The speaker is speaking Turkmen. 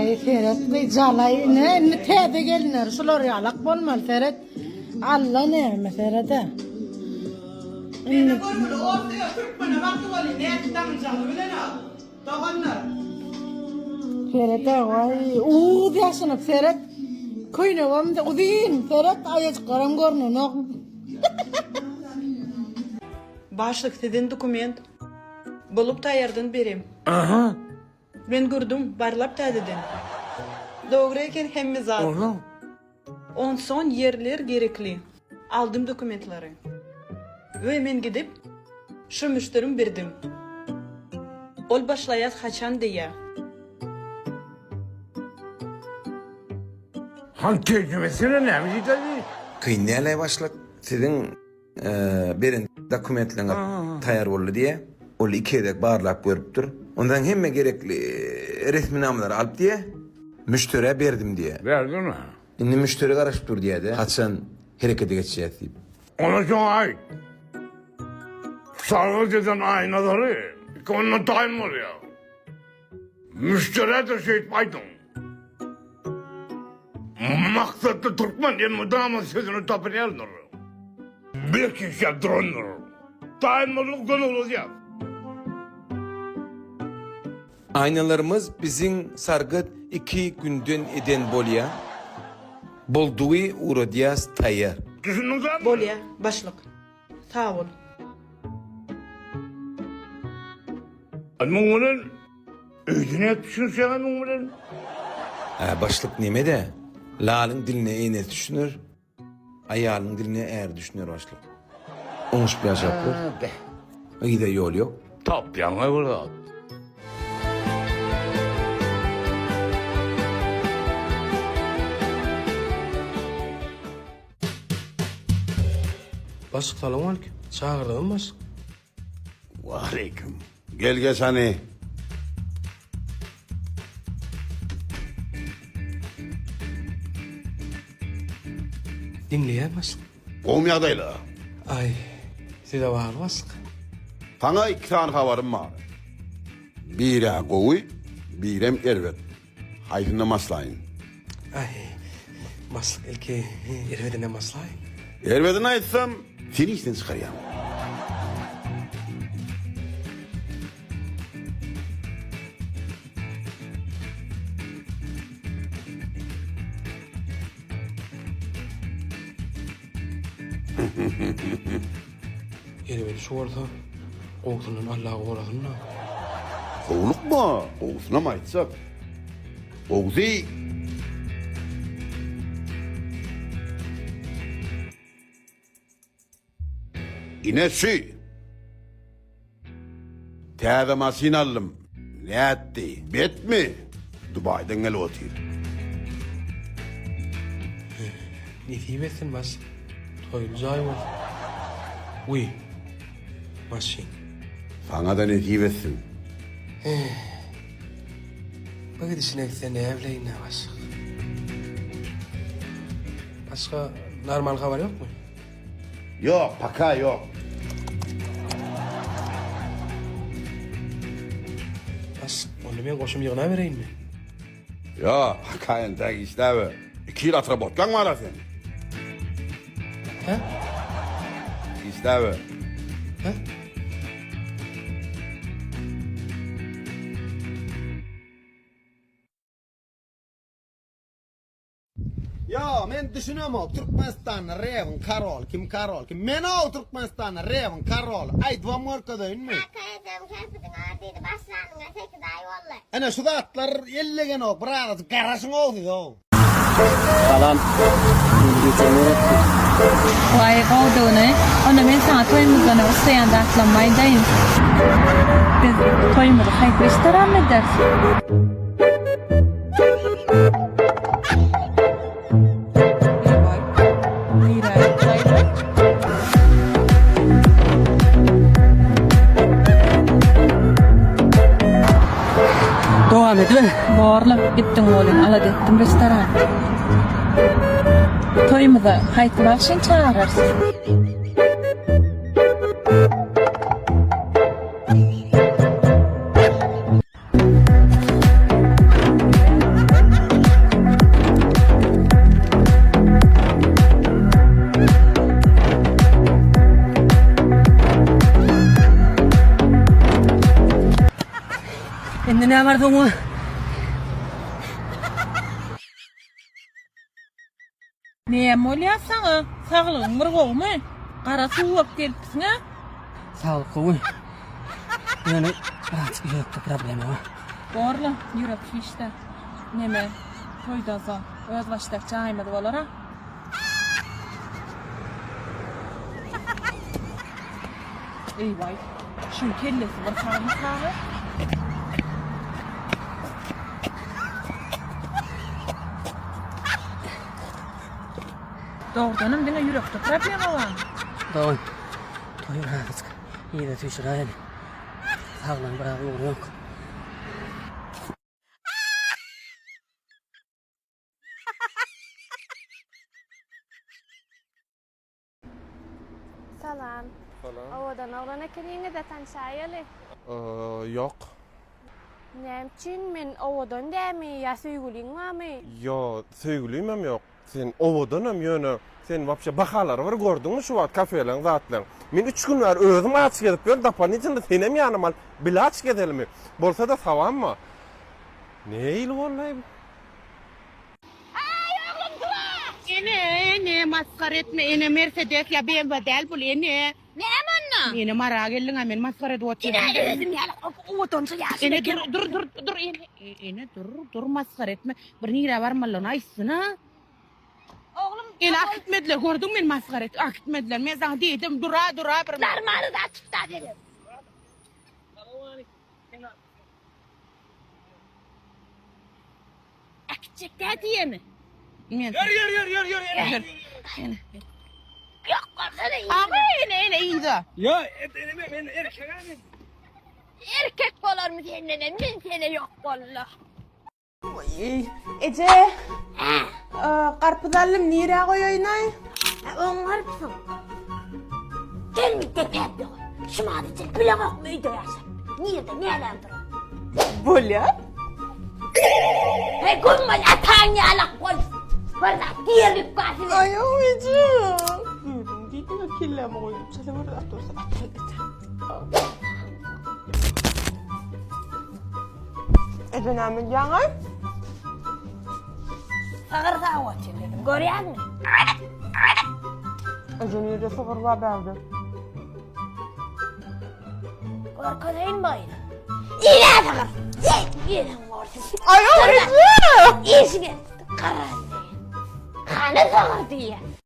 Waý seret gyjalaý ine indi täze gelinler şular ýalak bolmaly seret. Alla näme serede. Mende görgüli ors ýok türkmene wagty bolýa nädip daňyljagyny bilenok doganlar. Seret-ä waý uz ýaşynyp seret. Köýnegem uzyn seret aýajyklaram görnenok. Başlyk sizden dokument bolup taýardan berem. Aha. Men gördüm barlap täzeden. Dogry eken hemme zat. Onsoň? Onsoň ýerler gerekli. Aldym dokumentlary. We men gidip şu müşderim berdim. Ol başlaýas haçan diýýä. Hany terjime etsene näme diýdi? Kyn däl-aý başlyk. Siziň beren dokumentleňiz taýýar boldy diýýä. Ol iki gezek barlap görüpdir. Ondan hemme gerekli resminamalary alyp diýýä. Müşderä berdim diýýä. Berdiňmi? Indi müşderi garaşyp dur diýýä-de. Haçan herekete geçýäs diýip. Onda şoňa aýt. Sargyt eden Aýnazary iki günden taýyn bolýar. Müşderä-de şeýdip aýdyň. Maksatly türkmen elmydama sözüni tapynýandyr. Berk işläp durandyr. Taýyn boldugy göni uladýar. Aýnalarymyz biziň sargyt iki günden eden bolýa. Boldugy ugradýas taýýar. Düşündiňizmi? Bolýa, başlyk. Sag bol. Muň bilen öýde nädip düşünişýäň muň bilen? Ä başlyk nemede? Lalyň diline enesi düşüner, aýalynyň diline äri düşüner başlyk. Oňuşyp ýaşaplar. Yza ýol ýok. Tapýaňa bir zat. Başlyk salowmalikim. Çagyrdyňyzmy başlyk? Waleýkim. Gel geç hany. Diňleýän başlyk. Gowmy ýagdaýlar? Aý, size bagly başlyk. Saňa iki sany habarym bar. Birä gowy, birem erbet. Haýsyndan başlaýyn? Aý, başlyk ilki erbedinden başlaýyn. Erbedini aýtsam, seni işden çykarýan. Erbedi şu bolsa, gowusyndan Alla gorasyn-da. Howlukma, gowusynam aýtjak. Gowusy. Ine şu. Täze maşyn aldym. Nätdi? Betmi? Dubaýdan gelip otyr. Nesip etsin başlyk. Toýly jaý bolsun. Wiý. Maşyn. Saňa-da nesip etsin. Bu gidişine gitse näbileýin-dä başlyk. Başga normal habar ýokmy? Ýok, paka ýok. Başlyk, onda men goşumy ýygnabereýinmi? Ýok, paka entäk işläber. Iki ýyl otrabotkaň bar-a seň. Hä? Işläber. Hä? Ýo men düşünemok Türkmenistanda rewiň karoly kim karol kim menow Türkmenistanda rewiň karoly aýdybam görkezeýinmi. Kaka ejem kerpijiň ar diýdi başlanyňa sekiz aý boldy. Ene şu zatlar ellegenok birazajyk garaşyňow sizow. Salam. Waý gowdugyny. Onda men saňa toýumyzdan öň isleýän zatlarymy aýdaýyn. Biz toýumyzy haýsy restoranda ederis? Dowam ediber. Borla, gitdiň welin alada etdim restoran. Toýumyza haýsy bagşyny çagyrarys? näme arzuwyň bar? Näme bolýar saňa? Saglygyň bir gowumy? Gara suw bolup gelipsiň-ä? Saglyk gowy. Ýöne birazjyk ýürekde problema bar. Borla, ýürek hiç-de. Neme, toýdan soň özbaşdak jaýymyz bolar-a. Eý-waý, şuň kellesi bir sagmykaga? Dogrudanam diňe ýürekde problema barmy? Dogan, toýy birazajyk yza süýşüräýeli. Saglygyň biraz ugry ýok. Salam. Salam. Owadan oglan ekeniňiz-de tanşaýaly. Ýok. Näme üçin men owadan dämi ýa söýgüliň barmy? Ýo, söýgülimem ýok. Sen owadanam ýöne sen wapşe bahalary bir gördüňmi şu wagt kafeleň zatlaň. Men üç gün bäri özüm aç gezip ýörün dopolinitelno senem ýanyma alyp bile aç gezelimi. Bolsada sawamma. Nähili boldaý bu. Aý oglum tura! Ene, ene, masgara etme, ene, Mersedes ýa BMW däl bul, ene. Näme onda? Ene, Mara geldiň-ä, meni masgara edip otyrsyň. Ine, özüm ýaly owadanja ýaşuly Ene, dur, dur, dur, dur, ene, ene, dur, dur, masgara etme. Bir nirä barmalydygyny aýtsyn-a. Oglum, Ene, akitmediler, gördüňmi meni masgara etip, akitmediler. Men saňa diýdim, dur-a, dur-a bir. Normaly zat çykda senem. Äkitjek dä diýemi? Men. Ýör, ýör, ýör, ýör, ýör, ýör. Ene. Ýok bolsana yza. Aga, ene, ene, yza. Ýa, ene, men erkek-ä men. Erkek bolarmy sendenem, men sene ýok bolla. Eje. Garpyz aldym, nirä goýaýyn-aý? Oňarypsyň. Gel bir depämde goý. Şumady sen bileňokmy öýde ýaşap? Nirde näläň duran? Bolýar. Hey gummal ataň ýalak bol. Bir zat diýerlik bar size. Aý, eje. Özüň diýdiň-ä kelläme goýdup çala bir zat bolsa atal eje. Eje näme edýäň-aý? Sygyr sagyp otyr dedim. Görýäňmi? Eje nirde sygyr bar bärde? Görkezeýin baýry. Ine sygyr. Ýeriň bolsun. Aý, eje! Işiňe garan. Hany sygyr diýýär.